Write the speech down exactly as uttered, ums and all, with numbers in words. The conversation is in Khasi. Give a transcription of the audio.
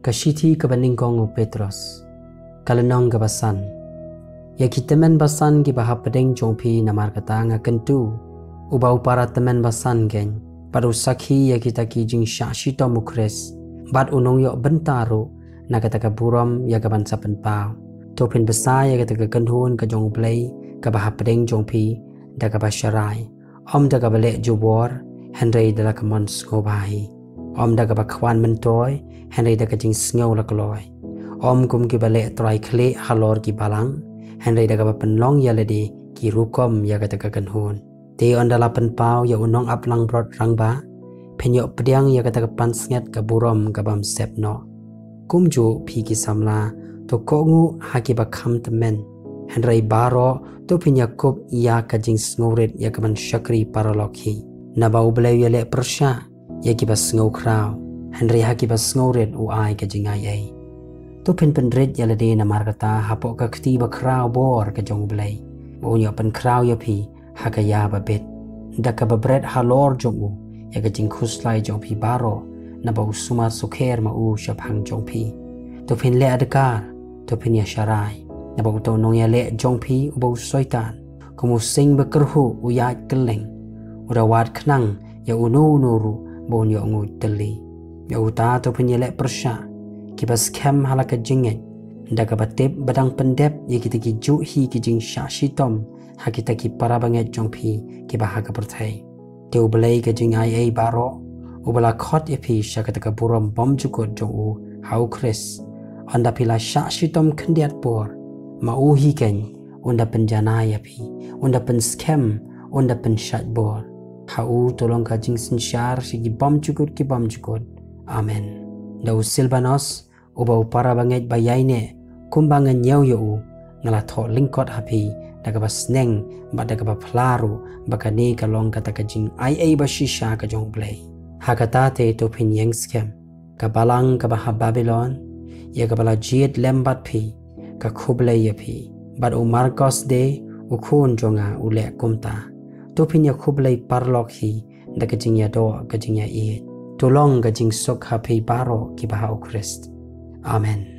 Ka shithi kaba nyngkong u Petros. Ka lynnong kaba san. Ïa ki tymmen basan kiba hapdeng jong phi, namar kata nga kyntu, uba u para tymmen basan keiñ, bad u sakhi ïa kita ki jingshah shitom u Khrist, bad u nongïoh bynta ruh, na kata ka burom ïa kaban sa pynpaw. To phin bsa ïa kata ka kynhun ka jong U Blei kaba hapdeng jong phi, da kaba sharai, ym da kaba leh jubor, hynrei da la ka mon sngewbha hi. Ym da kaba khwan myntoi, hynrei da ka jingsngew la kloi. Ym kum kiba leh trai khlieh halor ki balang, hynrei da kaba pynlong ïa lade ki rukom ïa kata ka kynhun. Te ynda la pynpaw ïa u nongap langbrot rangbah, phin ïoh pdiang ïa kata ka pansngiat ka burom kabym sep noh. Kumjuh phi ki samla, to kohnguh ha kiba kham tymmen, hynrei baroh to phin ïakup ïa ka jingsngewrit ïa kaban shakri paralok hi. Naba U Blei u ïaleh pyrshah ïa kiba sngewkhraw, hynrei ha kiba sngewrit u ai ka jingaiei. To phin pynrit ïa lade namar kata hapoh ka kti bakhraw bor ka jong U Blei, ba un ïoh pynkhraw ïa phi ha ka ïa babit, da kaba bret halor jong u ïa ka jingkhuslai jong phi baroh, naba u sumar sukher ma u shaphang jong phi. To phin leh adkar, to phin ïa sharai, naba uta u nongïaleh jong phi uba u Soitan, kum u sing bakyrhuh u ïaid kylleng, u da wad khnang ïa uno uno ruh ba un ïoh nguid tylli. Ïa uta to phin ïaleh pyrshah, kiba skhem ha la ka jingngeit, da kaba tip ba dang pyndep ïa kita ki juh hi ki jingshah shitom ha kita ki para bangeit jong phi kiba ha ka pyrthei. Te U Blei ka jingaiei baroh, uba la khot ïa phi sha kata ka burom bymjukut jong u ha u Khrist, ynda phi la shah shitom khyndiat por, ma u hi keiñ un da pynjanai ïa phi, un da pynskhem, un da pynshait bor. Ha u to long ka jingsynshar sha ki bymjukut ki bymjukut. Amen. Da u Silbanos, uba u para bangeit ba ïaineh, kumba nga ñiew ïa u, nga la thoh lyngkot ha phi da kaba sneng bad da kaba phla ruh, ba kane ka long kata ka jingaiei bashisha ka jong U Blei. Ha kata te to phin ïeng skhem, ka balang kaba ha Babilon, ïa kaba la jied lem bad phi, ka khublei ïa phi. Bad u Markos de, u khun jong nga, u leh kumta. To phin ïa khublei paralok hi da ka jingïadoh ka jingïaieit. To long ka jingsuk ha phi baroh kiba ha u Khrist. Amen.